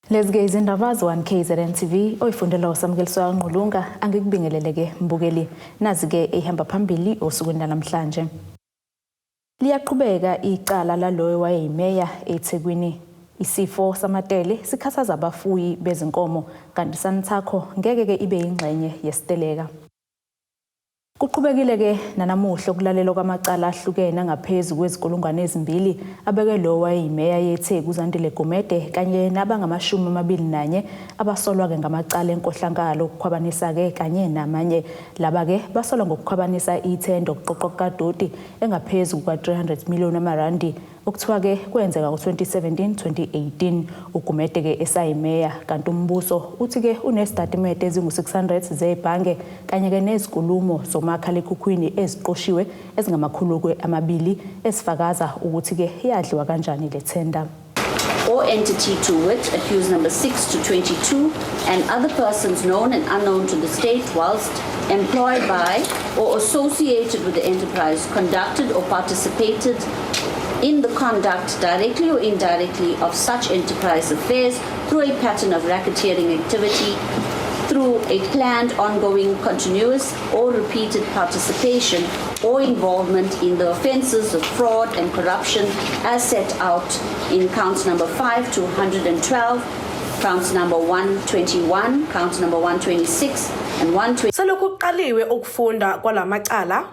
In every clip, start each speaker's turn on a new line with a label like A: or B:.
A: Lezi-ke izindaba ze-1 KZN TV oyifundelwa uSamukeliswa Ngqulunga angikubingelele-ke mbukeli. Nazi-ke ehamba phambili osukwini lanamhlanje. Liyaqhubeka icala laloyo wayeyimeya eThekwini. Isifo samatele sikhathaza abafuyi bezinkomo kanti Santaco ngeke-ke ibe yingxenye yesiteleka. Kuqhubekile-ke nanamuhla ukulalelwa kwamacala ahlukene angaphezu kwezinkulungwane ezimbili abeke lowo wayeyimeya yeTheku uZandile Gumede kanye nabangamashumi 21 abasolwa-ke ngamacala enkohlakalo, ukukhwabanisa-ke kanye namanye. Laba-ke basolwa ngokukhwabanisa ithenda okuqoqwa kukadoti engaphezu kuka-300 million amarandi okuthiwa-ke kwenzeka ngo-2017 2018 uGumede-ke esayimeya, kanti umbuso uthi-ke unesitatimende ezingu-600 zebhange kanye-ke nezinkulumo zomakhalekhukhwini eziqoshiwe ezingama-200 ezifakaza ukuthi-ke yadliwa kanjani le thenda.
B: Or entity, to wit, accused number 6 to 22, and other persons known and unknown to the state, whilst employed by or associated with the enterprise, conducted or participated in the conduct, directly or indirectly, of such enterprise affairs through a pattern of racketeering activity, through a planned, ongoing, continuous, or repeated participation or involvement in the offences of fraud and corruption as set out in counts number 5 to 112, counts number 121, counts number 126, and 120.
C: Selokhu kuqaliwe ukufunda kwalamacala,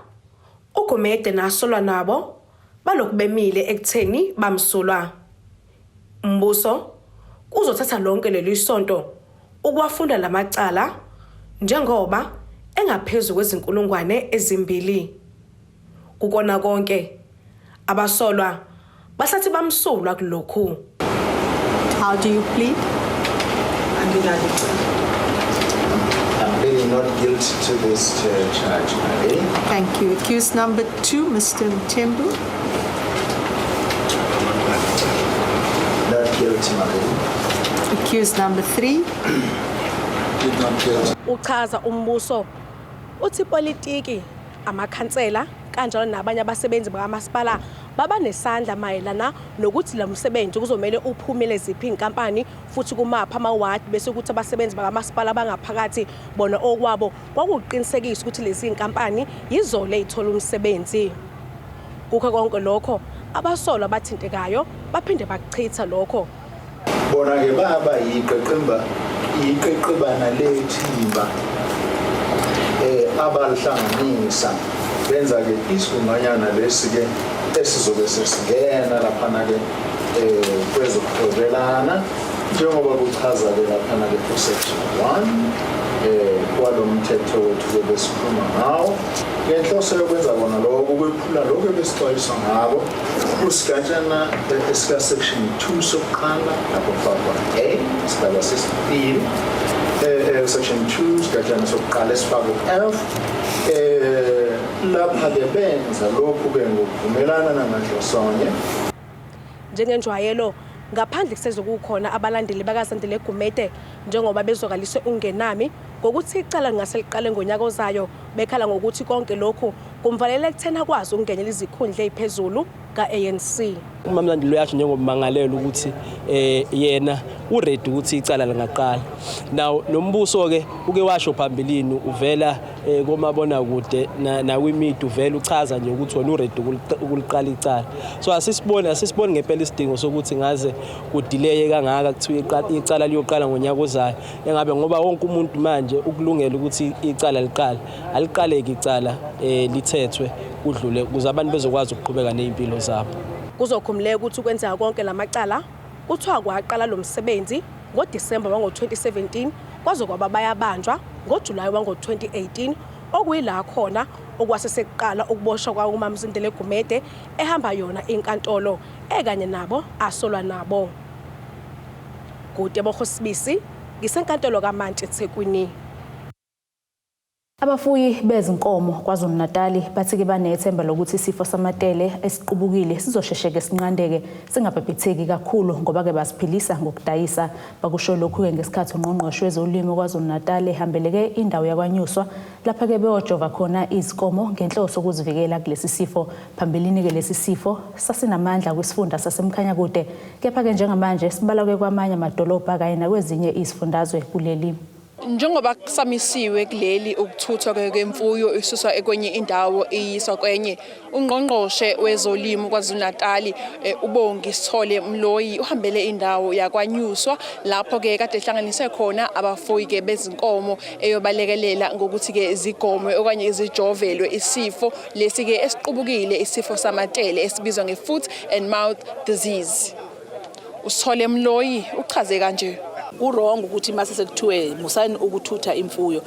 C: uGumede nasolwa nabo balokhu bemile ekutheni bamsulwa. Umbuso kuzothatha lonke leli sonto ukuwafunda lamacala njengoba engaphezu kwezinkulungwane ezimbili. Kukona konke abasolwa basathi bamsulwa kulokhu.
D: How do you plead?
E: Anginalo icala.
F: I'm pleading not guilty to this charge, my lady.
D: Thank you. Accused number 2, Mr. Mthembu.
F: Not guilty, my lady.
D: Accused number 3.
F: Plead not guilty.
C: Uchaza umbuso uthi politiki, amakhansela kanjalo nabanye abasebenzi bakamasipala baba nesandla mayelana nokuthi lo msebenzi kuzomele uphumele ziphi inkampani futhi kumaphi amawadi, bese kuthi abasebenzi bakamasipala bangaphakathi bona okwabo kwakuqinisekisa ukuthi lezi inkampani yizo leyithola umsebenzi. Kukho konke lokho abasolwa abathintekayo baphinde bakuchitha lokho.
F: Bona-ke baba yiqeqemba iqeqebana lethimba abalihlanganisa benza-ke isigunganyana lesi-ke esizobe sesingena laphana-ke kwezokuhwebelana njengoba kuchaza-ke laphana-ke ku-section 1 kwalo mthetho wethu-ke besikhuluma ngawo ngenhloso yokwenza kona lokho ukwephula lokho ebesixwayiswa ngako kusigatshana esika-section 2 sokuqala lapho kufakwa A sigaba sesibili section 2 sigatshana sokuqala esifakwa F lapha-ke benza lokhu-ke ngokuvumelana nanganhlosonye.
C: Njengenjwayelo ngaphandle kusezokukhona abalandeli bakaZandile Gumede njengoba bezwakalise ungenami ngokuthi icala lingase liqale ngonyaka ozayo, bekhala ngokuthi konke lokhu kumvalela ekutheni akwazi ukungenela izikhundla eziphezulu ka-ANC.
G: UMamlandile uyasho njengommangalelwa ukuthi yena uready ukuthi icala lingaqala. Now nombuso ke uke washo phambilini uvela komabona kude nakwimedia uvela uchaza nje ukuthi wena uready ukuliqala icala. So asisiboni ngempela isidingo sokuthi ngaze kudelay kangaka kuthiwa icala liyoqala ngonyaka ozayo. Engabe ngoba wonke umuntu manje ukulungela ukuthi icala liqale. Aliqaleki icala lithethwe kudlule ukuze abantu bezokwazi ukuqhubeka nezimpilo zabo.
C: Kuzokhumuleka ukuthi kwenzeka konke lamacala kuthiwa kwaqala lo msebenzi ngoDisemba wango-2017 kwaze kwaba bayabanjwa ngoJulayi wango-2018, okuyila khona okwase sekuqala ukuboshwa kwakuMamzindele Gumede ehamba yona inkantolo ekanye nabo asolwa nabo. Kude Sibisi ngisenkantolo kaMantshi eThekwini.
A: Abafuyi bezinkomo KwaZulu-Natali bathi-ke banethemba lokuthi isifo samatele esiqubukile sizosheshe-ke sinqandeke, singabhebhetheki kakhulu, ngoba-ke basiphilisa ngokudayisa. Bakusho lokhu-ke ngesikhathi ungqongqoshe wezolimo KwaZulu-Natali ehambeleke indawo yakwaNyuswa, lapha-ke beyojova khona izinkomo ngenhloso yokuzivikela kulesi sifo. Phambilini-ke lesi sifo sasinamandla kwisifunda saseMkhanyakude, kepha-ke njengamanje sibalwa-ke kwamanye amadolobha kanye nakwezinye izifundazwe kuleli.
H: Njengoba kusamisiwe kuleli ukuthuthwa kwemfuyo isuswa kwenye indawo iyiswa kwenye, ungqongqoshe wezolimo KwaZulu-Natali uBongi Sithole Mloyi uhambele indawo yakwaNyuswa, lapho-ke kade ehlanganise khona abafuyi-ke bezinkomo, eyobalekelela ngokuthi-ke zigomwe okanye zijovelwe isifo lesi-ke esiqubukile, isifo samatele esibizwa nge-foot and mouth disease. USithole Mloyi uchaze kanje.
I: Ku-wrong ukuthi mase sekuthiwe musani ukuthutha imfuyo,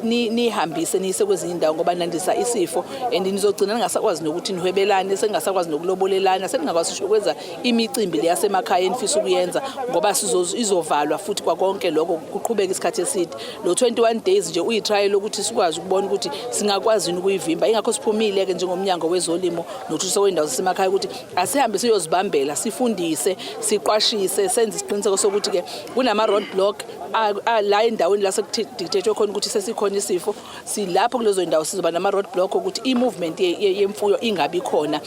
I: nihambise niyise kwezinye indawo, ngoba nandisa isifo and nizogcina ningasakwazi nokuthi nihwebelane, sengingasakwazi nokulobolelana, seningakwazi ngisho ukwenza imicimbi le yasemakhaya enifisa ukuyenza, ngoba izovalwa futhi kwakonke lokho kuqhubeka isikhathi eside. Lo 21 days nje uyi-trial ukuthi sikwazi ukubona ukuthi singakwazi yini ukuyivimba. Ingakho siphumile-ke njengomnyango wezolimo nokuthuthukiswa kwey'ndawo zasemakhaya ukuthi asihambe siyozibambela, sifundise, siqwashise, senze isiqiniseko sokuthi-ke kunama-road block la endaweni la sekudictate khona ukuthi sesikhona isifo. Silapho kulezo ndawo sizoba nama-road block ukuthi i-movement yemfuyo ingabi khona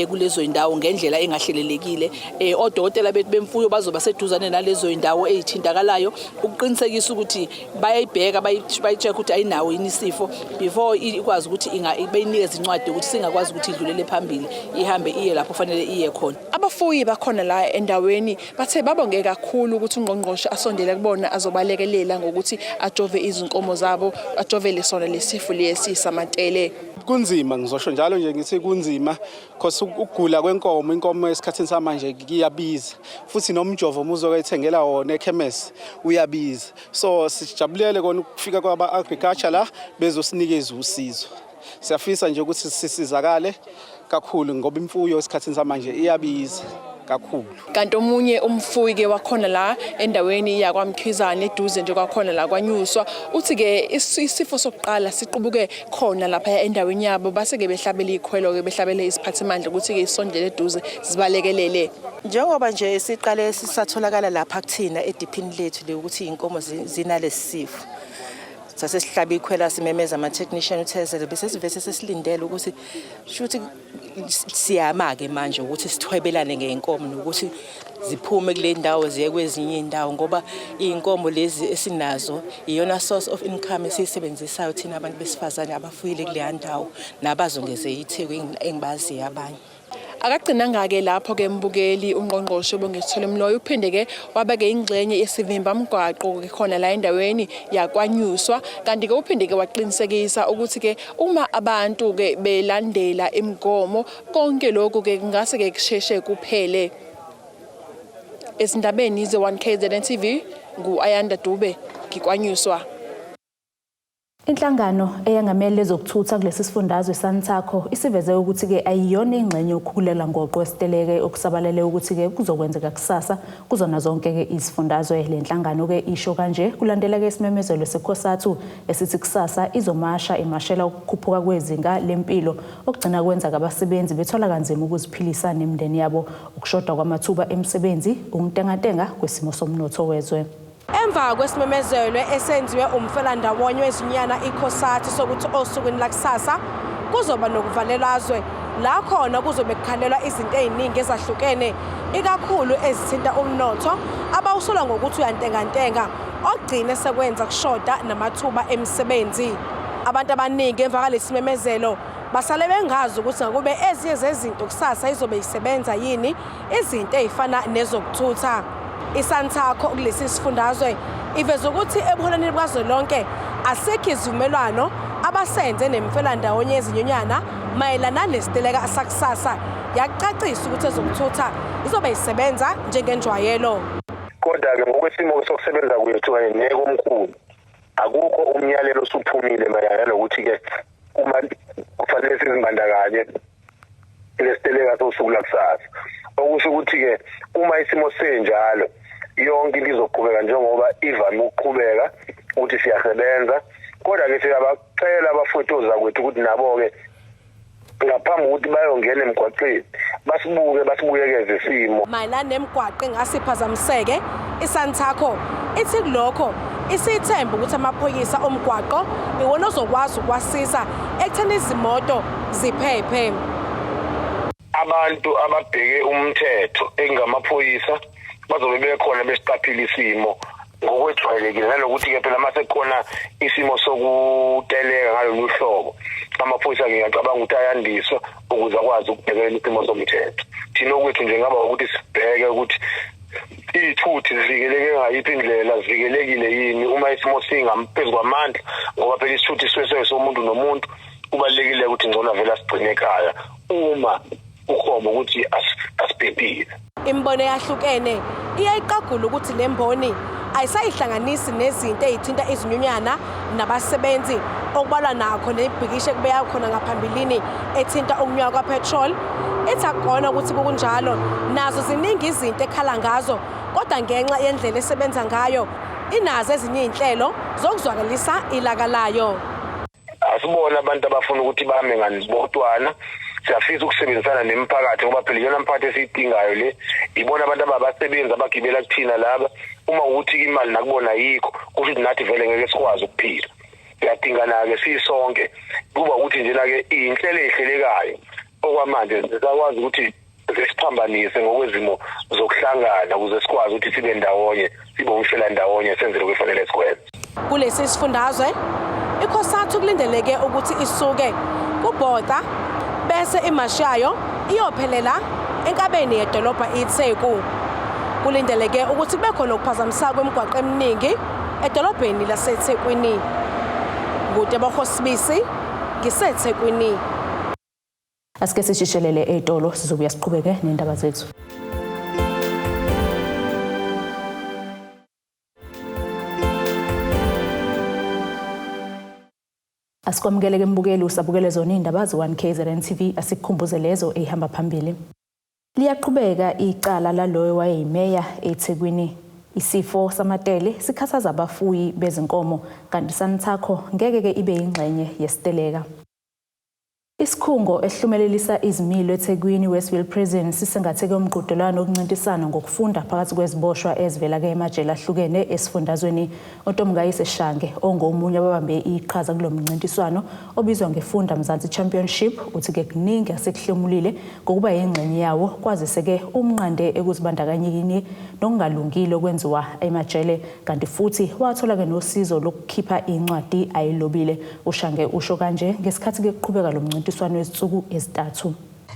I: kulezo ndawo ngendlela engahlelelekile. Odokotela bethu bemfuyo bazoba seduzane nalezo ndawo ey'thintakalayo ukuqinisekisa ukuthi bayayibheka, bayi-check ukuthi ayinawo yini isifo before ikwazi ukuthi beyinikeze incwadi yokuthi singakwazi ukuthi idlulele phambili, ihambe iye lapho fanele iye khona.
H: Abafuyi bakhona la endaweni bathe babonge kakhulu ukuthi ungqongqoshe asondele kubona azobalekelela ngokuthi ajove izinkomo zabo, ajovele sona lesifo lesi samatele.
J: Kunzima, ngizosho njalo nje ngithi kunzima, because ukugula kwenkomo, inkomo esikhathini samanje kuyabiza, futhi nomjovo uma uzoyithengela wona ekhemesi uyabiza. So sijabulele kona ukufika kwaba agriculture la bezosinikeza usizo. Siyafisa nje ukuthi sisizakale kakhulu, ngoba imfuyo esikhathini samanje iyabiza kakhulu.
H: Kanti omunye umfuyi-ke wakhona la endaweni yakwaMkhizane, eduze nje kwakhona la kwaNyuswa, uthi-ke isifo sokuqala siqubuke khona lapha endaweni yabo, base-ke behlabele ikhwelo-ke, behlabele isiphathimandla ukuthi-ke isondele eduze zibalekelele.
E: Njengoba nje siqale sisatholakala lapha kuthina ediphini lethu le ukuthi iy'nkomo zinalesi sifo, sase sihlaba ikhwela, simemeza ama-technician uthezele, bese sivese sesilindele ukuthi shuthi siyama-ke manje ukuthi sithwebelane ngey'nkomo nokuthi ziphume kule ndawo ziye kwezinye iy'ndawo, ngoba iy'nkomo lezi esinazo iyona source of income esiyisebenzisayo thina abantu besifazane abafuyile kuleya ndawo nabazungeze iTheku engibaziyo abanye.
H: Akagcinanga-ke lapho-ke mbukeli, ungqongqoshe uBongi Sithole Mloyi uphinde-ke wabeke ingxenye yesivimbamgwaqo khona la endaweni yakwaNyuswa. Kanti-ke uphinde-ke waqinisekisa ukuthi-ke uma abantu-ke belandela imigomo, konke lokhu-ke kungase-ke kusheshe kuphele. Ezindabeni ze-1 KZN TV, ngu-Ayanda Dube, ngikwaNyuswa.
A: Inhlangano eyengamele ezokuthutha kulesi sifundazwe SANTACO isiveze ukuthi-ke ayiyona ingxenye yokukhulela ngoqo esiteleke okusabalele ukuthi-ke kuzokwenzeka kusasa kuzona zonke-ke izifundazwe. Le nhlangano-ke isho kanje kulandela-ke isimemezelo seCOSATU esithi kusasa izomasha, imashela ukukhuphuka kwezinga lempilo okugcina kwenza abasebenzi bethola kanzima ukuziphilisa nemindeni yabo, ukushoda kwamathuba emisebenzi, ukuntengantenga kwesimo somnotho wezwe.
C: Emva kwesimemezelo esenziwe umfelandawonye wezinyunyana iCOSATU sokuthi osukwini lakusasa kuzoba nokuvalelwazwe, la khona kuzobe kukhalelwa izinto ey'ningi ezahlukene, ikakhulu ezithinta umnotho abawusola ngokuthi uyantengantenga, ogcine sekwenza kushoda namathuba emisebenzi. Abantu abaningi emva kwalesi simemezelo basale bengazi ukuthi ngakube ezinye zezinto kusasa izobe isebenza yini, izinto ey'fana nezokuthutha. ISANTACO kulesi sifundazwe iveza ukuthi ebuholeni bukazwelonke asikho isivumelwano abasenze nemfelandawonye yezinyunyana mayelana nesiteleka sakusasa, yacacisa ukuthi ezokuthutha izobe isebenza njengenjwayelo.
K: Kodwa-ke ngokwesimo sokusebenza kwethu kanye nekomkhulu, akukho umyalelo osuphumile mayelana nokuthi-ke uma kufanele sizibandakanye lesiteleka sosuku lakusasa. Okusho ukuthi-ke uma isimo senjalo, yonke into izoqhubeka njengoba ivame ukuqhubeka ukuthi siyasebenza. Kodwa-ke siyaba Siyabacela abafowethu ozakwethu ukuthi nabo-ke ngaphambi kokuthi bayongena emgwaqeni basibuke, basibuyekeze isimo.
C: Mayelana nemigwaqo engase iphazamiseke, iSantaco ithi kulokho isithemba ukuthi amaphoyisa omgwaqo iwona ozokwazi ukuwasiza ekutheni izimoto ziphephe.
K: Abantu ababheke umthetho engamaphoyisa bazobe bekhona besiqaphile isimo ngokwejwayelekile, nanokuthi-ke phela uma sekukhona isimo sokuteleka ngalolu hlobo, amaphoyisa ngiyacabanga ukuthi ayandiswa ukuze akwazi ukubhekelela isimo somthetho. Thina okwethu nje ngaba ukuthi sibheke ukuthi iy'thuthi zivikeleke ngayiphi indlela, zivikelekile yini uma isimo singaphezu kwamandla, ngoba phela isithuthi sisuke somuntu nomuntu. Kubalulekile ukuthi ngcono avele asigcine ekhaya uma ukhomba ukuthi asiphephile.
C: Imibono eyahlukene iyayiqagula ukuthi le mboni ayisayihlanganisi nezinto ey'thinta izinyunyana nabasebenzi, okubalwa nakho nebhikishe ekubeka khona ngaphambilini ethinta ukunyuka kwapetrol. Ithi akukona ukuthi kunjalo, nazo ziningi izinto ekhala ngazo, kodwa ngenxa yendlela esebenza ngayo inazo ezinye iy'nhlelo zokuzwakalisa ilaka layo.
K: Asibona abantu abafuna ukuthi bame nganibodwana, siyafisa ukusebenzisana nemiphakathi, ngoba phela iyona mphakathi esiyidingayo le. Ibona abantu ababasebenzi abagibela kuthina laba. Uma ukuthi imali nakubona ayikho, kusho ukuthi nathi vele ngeke sikwazi ukuphila. Siyadingana-ke sisonke, kuba ukuthi njena-ke iy'nhlelo ey'hlelekayo okwamanje zisakwazi ukuthi zisiphambanise ngokwezimo zokuhlangana, ukuze sikwazi ukuthi sibe ndawonye, sibe umfela ndawonye, senze lokhu efanele sikwenze.
C: Kulesi sifundazwe iCosatu kulindeleke ukuthi isuke kuBotha bese imashi yayo iyophelela enkabeni yedolobha iTheku. Kulindeleke ukuthi kube khona ukuphazamiseka kwemigwaqo eminingi edolobheni laseThekwini. NguTebogo Sibisi, ngiseThekwini.
A: Asike sishishelele ey'tolo, sizobuya siqhubeke nendaba zethu. Asikwamukeleke mbukeli, usabukele zona iy'ndaba ze-1 KZN TV. Asikukhumbuze lezo ey'hamba phambili. Liyaqhubeka icala laloyo wayeyimeya eThekwini. Isifo samatele sikhathaza abafuyi bezinkomo, kanti Santaco ngeke-ke ibe yingxenye yesiteleka. Isikhungo esihlumelelisa izimilo eThekwini Westville Prison sisingatheke umqhudelwano wokuncintisana ngokufunda phakathi kweziboshwa ezivela-ke emajele ahlukene esifundazweni. UNtomkayise Shange, ongomunye ababambe iqhaza kulo mncintiswano obizwa ngeFunda Mzansi Championship, uthi-ke kuningi asekuhlomulile ngokuba yingxenye yawo, kwazise-ke umnqande ekuzibandakanyeni nokungalungile okwenziwa emajele, kanti futhi wathola-ke nosizo lokukhipha incwadi ayilobile. UShange usho kanje ngesikhathi-ke kuqhubeka lo mncintiswano wezinsuku ezintathu.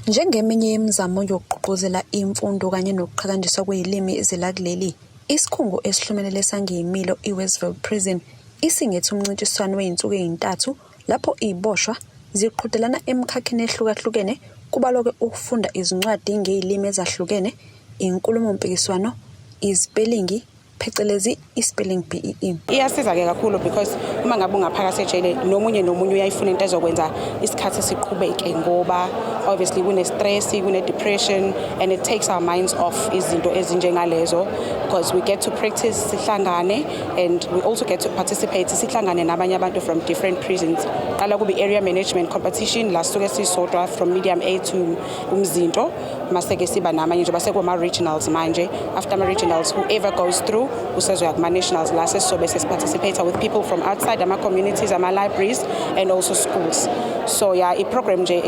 L: Njengeminye yemizamo yokugqugquzela imfundo kanye nokuqhakanjiswa kwezilimi zelakuleli, isikhungo esihlumelele sangeyimilo iWestville Prison isingethe umncintiswano wey'nsuku ey'ntathu lapho iy'boshwa ziqhudelana emikhakheni ehlukahlukene, kubalwa-ke ukufunda izincwadi ngey'limi ezahlukene, inkulumompikiswano, izipelingi, phecelezi i-spelling BEE.
M: Iyasiza-ke kakhulu because uma ngabe ungaphakathi ejele, nomunye nomunye uyayifuna into ezokwenza isikhathi siqhubeke, ngoba obviously kune-stress, kune-depression, and it takes our minds off izinto ezinjengalezo, because we get to practice, sihlangane, and we also get to participate, sihlangane nabanye abantu from different prisons. Qala kube area management competition la sisuke sisodwa from Medium A to Umzinto, mase-ke siba namanye njengoba sekuma-regionals manje. After ama-regionals, whoever goes through usezoya kuma-nationals, la sesizobe sesiparticipate with people from outside ama-communities, ama-libraries and also schools. So yeah, i-program nje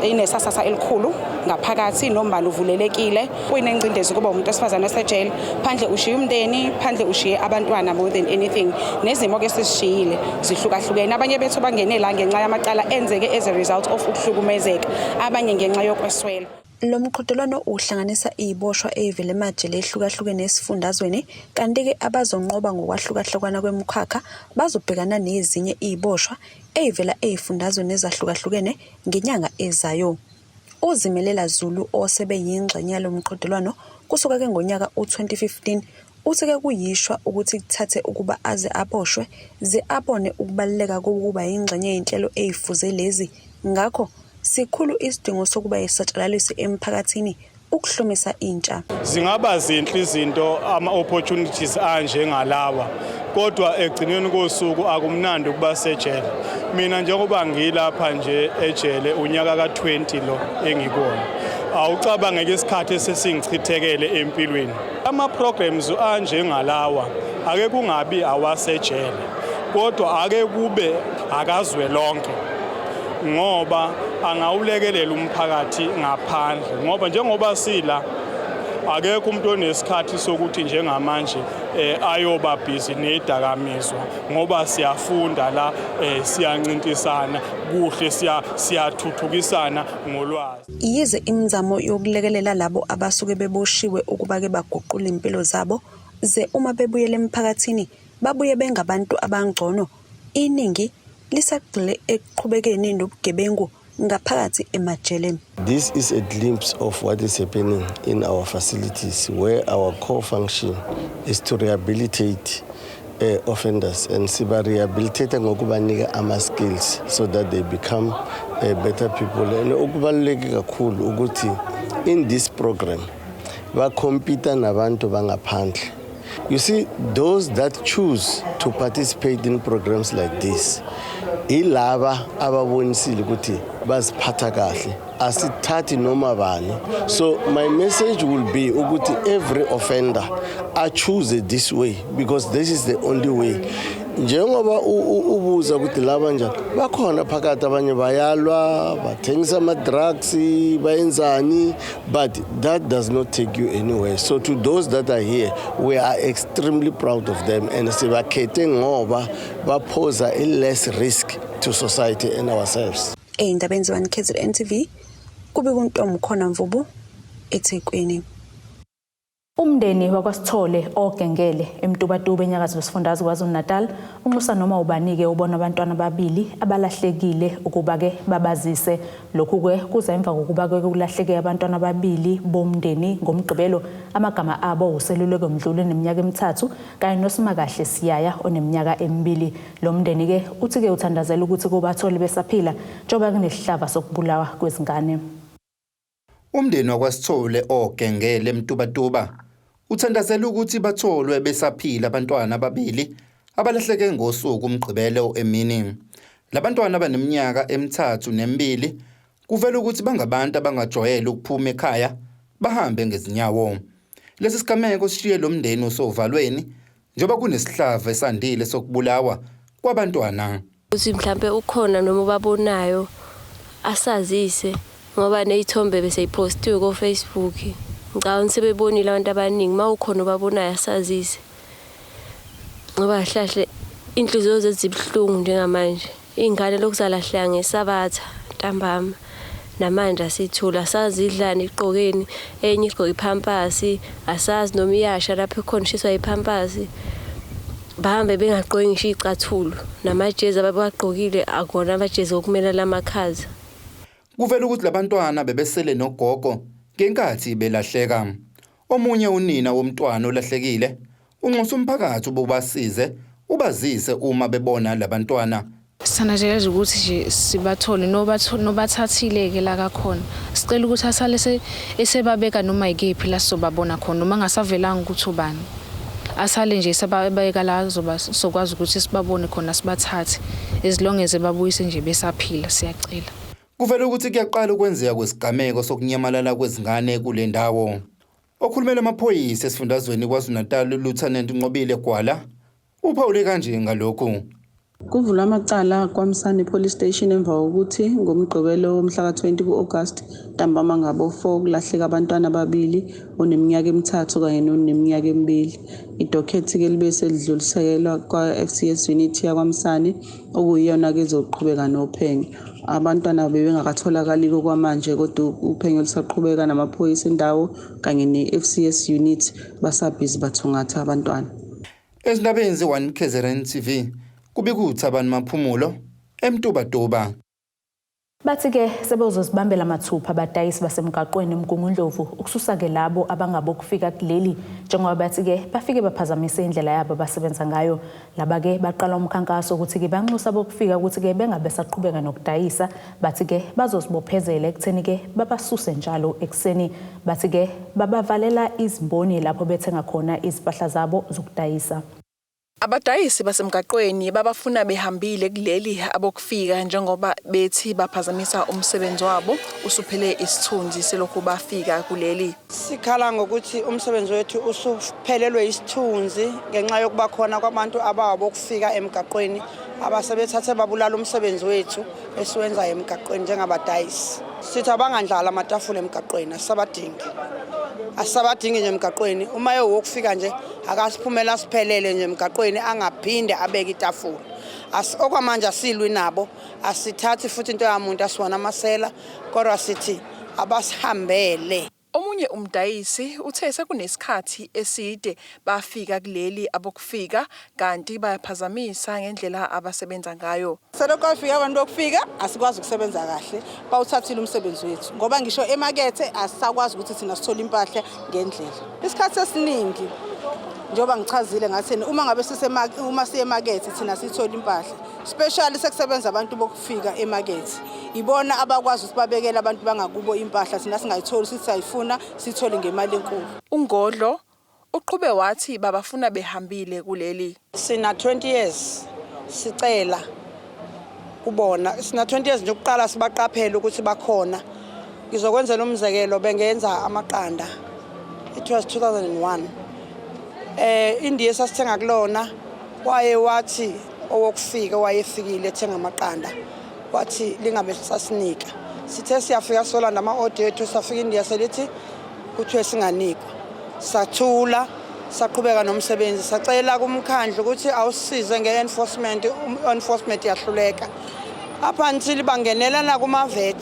M: inesasasa elikhulu ngaphakathi, nombani uvulelekile. Kuyinengcindezi kuba umuntu wesifazane osejele, phandle ushiye umndeni, phandle ushiye abantwana, more than anything nezimo-ke esizishiyile zihlukahlukene. Abanye bethu bangene la ngenxa yamacala enzeke as a result of ukuhlukumezeka, abanye ngenxa yokweswela.
L: Lo mqhudelwano uhlanganisa iy'boshwa ey'vela emajele ehlukahlukene esifundazweni, kanti-ke abazonqoba ngokwahlukahlukana kwemikhakha bazobhekana nezinye iy'boshwa ey'vela ey'fundazweni ezahlukahlukene ngenyanga ezayo. UZimelela Zulu, osebe yingxenye yalo mqhudelwano kusuka-ke ngonyaka u-2015, uthi-ke kuyishwa ukuthi kuthathe ukuba aze aboshwe ze abone ukubaluleka kokuba yingxenye yey'nhlelo ey'fuze lezi, ngakho sikhulu isidingo sokuba isatshalaliswe emphakathini ukuhlomisa intsha.
N: Zingaba zinhle izinto ama-opportunities anjengalawa kodwa ekugcineni kosuku akumnandi ukuba sejele. Mina njengoba ngilapha nje ejele unyaka ka-20 lo engikuwona. Awucabangeke isikhathi esesingichithekele empilweni. Ama-programs anjengalawa ake kungabi awasejele kodwa ake kube akazwelonke ngoba angawulekelela umphakathi ngaphandle ngoba njengoba sila akekho umuntu onesikhathi sokuthi njengamanje eh, ayoba busy nedakamizwa ngoba siyafunda la eh, siyancintisana kuhle siyathuthukisana ngolwazi.
L: Yize imizamo yokulekelela labo abasuke beboshiwe ukuba-ke baguqule impilo zabo ze uma bebuyela emphakathini babuye bengabantu abangcono, iningi lisagxile ekuqhubekeni nobugebengu ngaphakathi emajele.
O: This is a glimpse of what is happening in our facilities where our core function is to rehabilitate offenders and siba rehabilitate ngokubanika ama-skills so that they become better people. And okubaluleke kakhulu ukuthi in this program ba-compete nabantu bangaphandle. You see, those that choose to participate in programs like this, ilaba ababonisile ukuthi baziphatha kahle asithathi noma bani. So my message will be ukuthi every offender a choose this way because this is the only way. Njengoba ubuza ukuthi laba njani bakhona phakathi abanye bayalwa bathengisa ama-drugs bayenzani, but that does not take you anywhere. So to those that are here, we are extremely proud of them and sibakhethe ngoba ba-pose a less risk to society and ourselves.
L: Ey'ndabeni ze-1 KZN TV, kube kuNtomkhona Mvubu, eThekwini.
A: Umndeni wakwaSithole ogengele eMtubatuba enyakatho wesifundazwe KwaZulu-Natal unxusa noma ubani-ke ubona abantwana ababili abalahlekile ukuba-ke babazise. Lokhu-ke kuza emva kokuba-ke kulahleke abantwana ababili bomndeni ngoMgqibelo. Amagama abo uSeluleko Mdluli oneminyaka 3 kanye noSimakahle Siyaya oneminyaka 2. Lo mndeni-ke uthi-ke uthandazela ukuthi kubathole besaphila njengoba kunesihlava sokubulawa kwezingane.
P: Umndeni wakwaSithole ogengele eMtubatuba uthandazela ukuthi batholwe besaphila abantwana ababili abalahleke ngosuku uMgqibelo emini. Labantwana abaneminyaka 3 ne-2 kuvela ukuthi bangabantu abangajwayele ukuphuma ekhaya bahambe ngezinyawo. Lesi sigameko sishiye lo mndeni usovalweni njengoba kunesihlava esandile sokubulawa kwabantwana.
Q: Ukuthi mhlambe ukhona noma ubabonayo asazise ngoba ney'thombe beseyiphostiwe ko-Facebook. Ngicabanga sebebonile abantu abaningi, uma ukhona obabonayo asazise. Ngoba kahle kahle iy'nhliziyo zethu zibuhlungu njengamanje. Iy'ngane lokhu zalahleka ngeSabatha ntambama. Namanje asiyitholi, asazi idlani igqokeni, enye igqoke iphampasi, asazi noma iyasha lapho ekhona ishiswa iphampasi. Bahambe bengagqoki ngisho iy'cathulo, namajezi ababewagqokile akona amajezi okumela lamakhaza.
P: Kuvela ukuthi labantwana bebesele nogogo ngenkathi belahleka. Omunye unina womntwana olahlekile unxusa umphakathi ububasize ubazise uma bebona labantwana.
R: Sithandazela ukuthi nje sibathole nobathathile-ke la kakhona. Sicela ukuthi asale esebabeka noma yikephi la sizobabona khona noma angasavelanga ukuthi ubani. Asale nje sebabeka la sokwazi ukuthi sibabone khona sibathathe as long as ebabuyise nje besaphila siyacela.
P: Kuvela ukuthi kuyaqala ukwenzeka kwesigameko sokunyamalala kwezingane kule ndawo. Okhulumela amaphoyisa esifundazweni KwaZulu-Natal Lieutenant Nqobile Gwala uphawule kanje ngalokhu.
S: Kuvulwa amacala KwaMsane Police Station emva kokuthi ngoMgqibelo womhla ka-20 ku-August ntambama ngabo-4 kulahleka abantwana ababili oneminyaka 3 kanye noneminyaka 2. Idokhethi-ke libe selidluliselwa kwa-FCS unit yakwaMsane okuyiyona-ke ezoqhubeka nophenyo. Abantwana bebengakatholakali kwamanje kodwa uphenyo lusaqhubeka namaphoyisa endawo kanye ne-FCS unit basabhizi bathungatha abantwana.
P: Ezindabeni ze-1 KZN TV kubika uThabani Maphumulo eMtubatuba.
A: Bathi-ke sebezozibambela mathupha abadayisi basemgaqweni eMgungundlovu ukususa-ke labo abangabokufika kuleli njengoba bathi-ke bafike baphazamise indlela yabo abasebenza ngayo. Laba-ke baqala umkhankaso ukuthi-ke banxusa abokufika ukuthi-ke bengabe besaqhubeka nokudayisa. Bathi-ke bazozibophezela ekutheni-ke babasuse njalo ekuseni. Bathi-ke babavalela izimboni lapho bethenga khona izimpahla zabo zokudayisa.
H: Abadayisi basemgaqweni babafuna behambile kuleli abokufika njengoba bethi baphazamisa umsebenzi wabo usuphele isithunzi selokhu bafika kuleli.
T: Sikhala ngokuthi umsebenzi wethu usuphelelwe isithunzi ngenxa yokuba khona kwabantu abawabokufika emgaqweni abasebethathe babulala umsebenzi wethu esiwenzayo emgaqweni njengabadayisi. Sithi abangandlala amatafula emgaqweni, asisabadingi. Asisabadingi nje emgaqweni. Uma ewokufika nje akasiphumela asiphelele nje emgaqweni angaphinde abeke itafula. Okwamanje asilwi nabo, asithathi futhi into yamuntu, asiwona amasela, kodwa sithi abasihambele.
H: Omunye umdayisi uthe sekunesikhathi eside bafika kuleli abokufika kanti bayaphazamisa ngendlela abasebenza ngayo.
U: Selokhu kwafika abantu bokufika asikwazi ukusebenza kahle, bawuthathile umsebenzi wethu ngoba ngisho emakethe asisakwazi ukuthi thina sithole impahla ngendlela. Isikhathi esiningi njengoba ngichazile ngathini uma ngabe uma siye emakethe thina sithole impahla, especially sekusebenza abantu bokufika emakethe, ibona abakwazi ukuthi babekele abantu bangakubo impahla, thina singayitholi, sithi sayifuna sithole ngemali enkulu.
H: UNgodlo uqhube wathi babafuna behambile kuleli.
T: Sina 20 years sicela kubona, sina 20 years nje ukuqala sibaqaphele ukuthi bakhona. Ngizokwenzela umzekelo, bengenza amaqanda, it was 2001, indiya esasithenga kulona waye wathi owokufika wayefikile ethenga amaqanda wathi lingabe sasinika. Sithe siyafika solanda ama-order ethu, safika indiya selithi kuthiwe singanikwa. Sathula, saqhubeka nomsebenzi, sacela kumkhandlu ukuthi awusisize nge-enforcement, enforcement yahluleka up until bangenelela kuma-veg.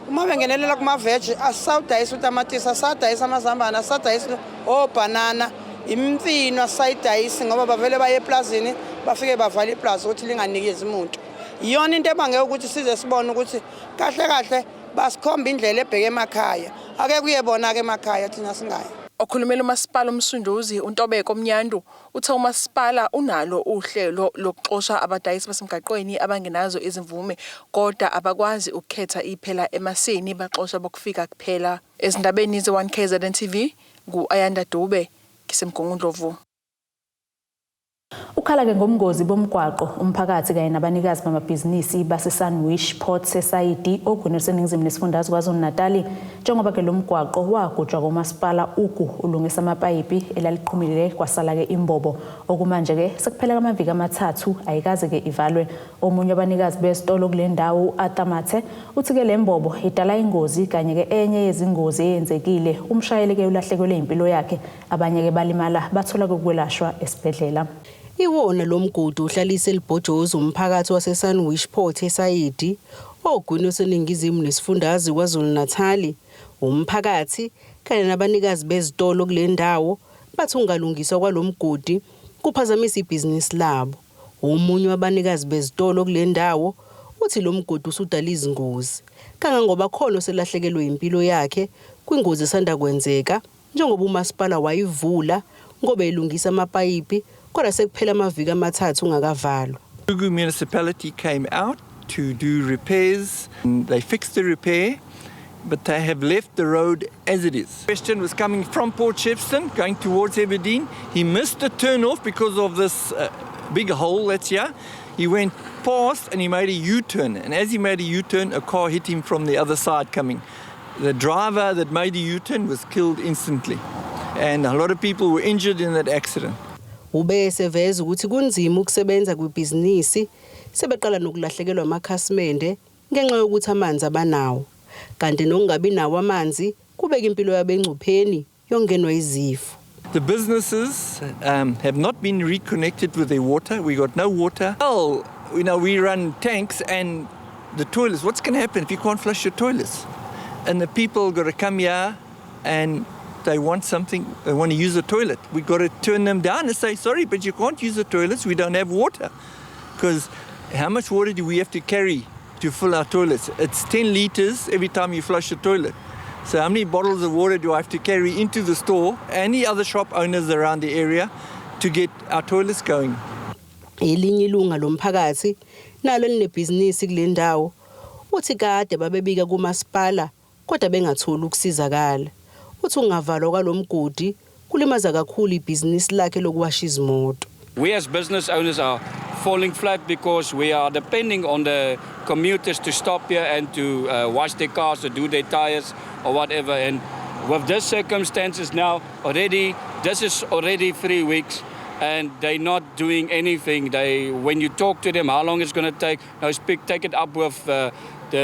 T: Uma bengenelela kuma-veg asisawudayisa utamatisi, asadayisa amazambane, asadayisa obhanana, imfino asisayidayisi ngoba bavele baye eplazini bafike bavala iplazi ukuthi linganikezi umuntu. Iyona into ebange ukuthi size sibone ukuthi kahle kahle basikhomba indlela ebheke emakhaya. Ake kuye bona-ke emakhaya, thina singayi.
H: Okhulumela umasipala uMsunduzi uNtobeko Mnyandu uthe umasipala unalo uhlelo lokuxosha abadayisi basemgaqweni abangenazo izimvume, kodwa abakwazi ukukhetha iphela emasini, baxosha bokufika kuphela. Ezindabeni ze-1 KZN TV ngu-Ayanda Dube ngiseMgungundlovu.
A: Ukhala-ke ngobungozi bomgwaqo umphakathi kanye nabanikazi bamabhizinisi base-Sunwish Port Sesayidi ogwini oluseningizimu nesifundazwe KwaZulu-Natali, njengoba-ke lo mgwaqo wagujwa komasipala ugu ulungisa amapayipi elaliqhumile kwasala-ke imbobo. Okumanje-ke sekuphela amaviki 3 ayikaze-ke ivalwe. Omunye wabanikazi besitolo kule ndawo u-Arthur Mathe uthi-ke le mbobo idala ingozi kanye-ke enye yezingozi eyenzekile umshayeli-ke ulahlekelwe impilo yakhe, abanye-ke balimala bathola ukwelashwa esibhedlela.
V: Iwona lo mgodi uhlalise libhojozi umphakathi wase-Sunwish Port eSayidi ogwini oseningizimu nesifundazwe KwaZulu-Natali. Umphakathi kanye nabanikazi bezitolo kule ndawo bathi ukungalungiswa kwalo mgodi kuphazamisa ibhizinisi labo. Omunye wabanikazi bezitolo kule ndawo uthi lo mgodi usudala izingozi kangangoba khona oselahlekelwe impilo yakhe kwingozi esanda kwenzeka, njengoba umasipala wayivula ngoba elungisa amapayipi kodwa sekuphela amaviki 3 ungakavalwa.
W: Ugu municipality came out to do repairs. They fixed the repair, but they have left the road as it is. Question was coming from Port Shepstone, going towards Aberdeen. He missed the turn off because of this big hole that's here. He went past and he made a U-turn. And as he made a U-turn, a car hit him from the other side coming. The driver that made the U-turn was killed instantly. And a lot of people were injured in that accident.
V: Ube eseveza ukuthi kunzima ukusebenza kwibhizinisi, sebeqala nokulahlekelwa amakhasimende ngenxa yokuthi amanzi abanawo, kanti nokungabi nawo amanzi kubeka impilo yabo engcupheni yokungenwa izifo.
W: The businesses have not been reconnected with their water. We got no water. Well, we run tanks and the toilets. What's going to happen if you can't flush your toilets? And the people got to come here and they want something, they want to use the toilet. We got to turn them down and say, sorry, but you can't use the toilets, we don't have water. Because how much water do we have to carry to fill our toilets. It's 10 liters every time you flush the toilet. So how many bottles of water do I have to carry into the store and the other shop owners around the area to get our toilets going?
V: Elinye ilunga lomphakathi nalo linebhizinisi kule ndawo uthi kade babebika kumasipala kodwa bengatholi ukusizakala. Uthi ukungavalwa kwalo mgodi kulimaza kakhulu ibhizinisi lakhe lokuwasha izimoto.
B: We as business owners are falling flat because we are depending on the commuters to stop here and to wash their cars or do their tires or whatever. And with this circumstances now, already, this is already 3 weeks and they're not doing anything. When you talk to them, how long it's going to take, no, take it up with the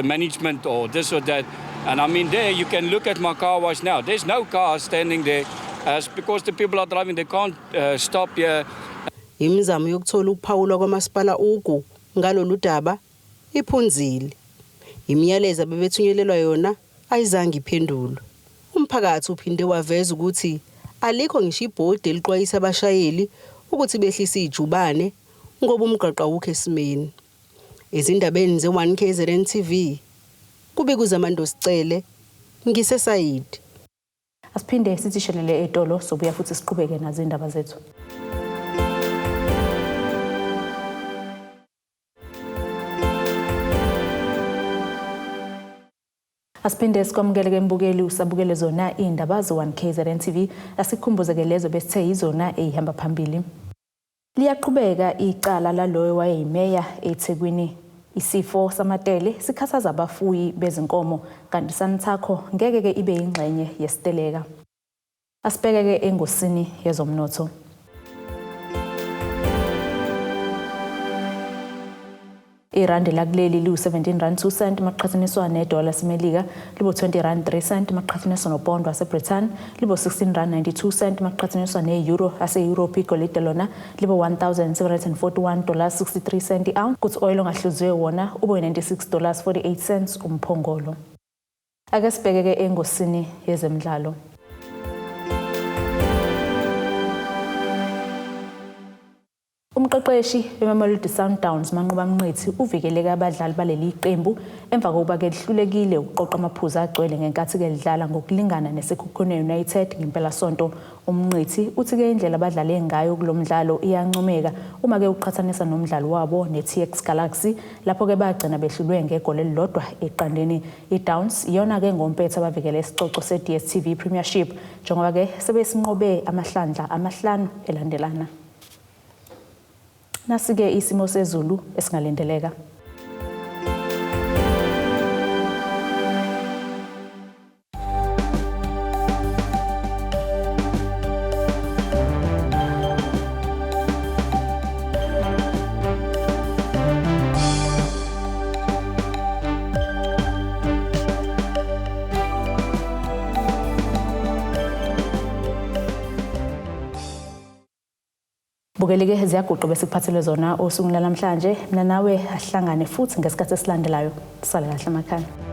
B: management or this or that. And I mean, there you can look at my car wash now. There's no cars standing there as because the people are driving, they can't stop here.
V: Imizamo yokuthola ukuphawulwa kwamasipala uGu ngalolu daba iphunzile. Imiyalezo abebethunyelelwa yona ayizange iphendulwe. Umphakathi uphinde waveza ukuthi alikho ngisho ibhodi elixwayisa abashayeli ukuthi behlise ijubane ngoba umgwaqo awukho esimeni. Ezindabeni ze-1 KZN TV kubika uZamando Sicele ngiseSayidi.
A: Asiphinde sithi shelele etolo, sobuya futhi siqhubeke nazo indaba zethu. Asiphinde sikwamukele-ke mbukeli, usabukele zona iy'ndaba ze-1 KZN TV. Asikhumbuze-ke lezo besithe yizona ey'hamba phambili. Liyaqhubeka icala laloyo wayeyimeya eThekwini. Isifo samatele sikhathaza abafuyi bezinkomo, kanti Santaco ngeke-ke ibe yingxenye yesiteleka. Asibheke-ke engosini yezomnotho. Irandi lakuleli liwu-17 rand 2 cent maqhathaniswa nedola laseMelika, libo-20 rand 3 cent maqhathaniswa nopondo waseBritain, libo-16 rand 92 cent maqhathaniswa ne-euro yase-Europe. Igolide lona libo-1741 dollars 63 cent i-ounce, kuthi oil ongahluziwe wona ube 96 dollars 48 cents umphongolo. Ake sibheke-ke engosini yezemidlalo. Umqeqeshi weMamelodi Sundowns, Manqoba Mngqithi, uvikeleke abadlali baleli qembu emva kokuba-ke lihlulekile ukuqoqa amaphuzu agcwele ngenkathi-ke lidlala ngokulingana neSekhukhune United ngempelasonto. UMngqithi uthi-ke indlela abadlale ngayo kulo mdlalo iyancomeka uma-ke uqhathanisa nomdlalo wabo ne-TS Galaxy, lapho-ke bagcina behlulwe ngegoli elilodwa eqandeni. I-Downs iyona-ke ngompetha abavikele isicoco se-DStv Premiership, njengoba-ke sebesinqobe amahlandla amahlanu elandelana. Nasi-ke isimo sezulu esingalindeleka. Bukeli-ke, ziyaguqa besikuphathele zona osukwini lanamhlanje. Mina nawe ahlangane futhi ngesikhathi esilandelayo. Sale kahle emakhaya.